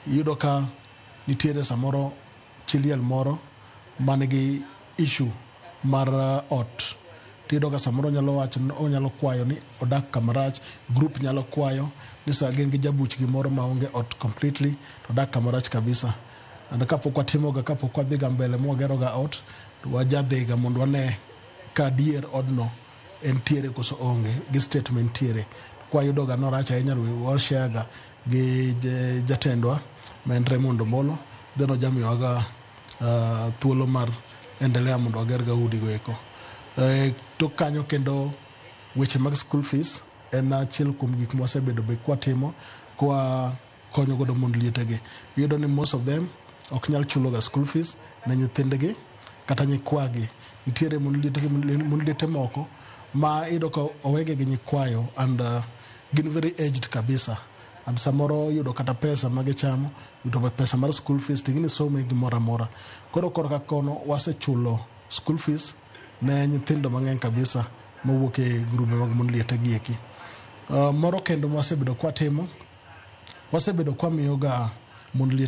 Iyudo ka nitiere samoro chi liel moro man gi issue mar ot, tiyudo ka samoro onyalo wacho, onyalo kwayo ni odak kamarach. Group nyalo kwayo ni sa gin gi jabuchgi moro maonge ot completely, to odak kamarach kabisa. And kapok watimoga, kapok wadhiga mbele mwagero ga ot, to wajadhiga mondo wane ka adier odno entiere koso onge gi state mentiere. Kwayudo ga norach ahinya, washare ga gi jatendwa ma en Raymond Omolo, then ojamiyowaga thuolo mar endelea mondo wager ga udi go eko. Tok kanyo kendo, weche mag school fees en achiel kuom gik mwasebedo be kwatimo, kwa konyo godo mond lietegi. Iyudo ni most of them ok nyal chulo ga school fees ne nyithindgi kata nyikwagi. Nitiere mond liete moko ma iyudo ka owegi gi nyikwayo and gin very aged kabisa, and samoro yudo kata pesa ma gichamo, yudo pesa mar school fees, to gini somo e gimoro amora. Koro korka kono wasechulo school fees ne nyithindo mang'eny kabisa mowuok e grube mag mond liete gi eki. Moro kendo mwasebedo kwatimo, wasebedo kwamiyoga mond liete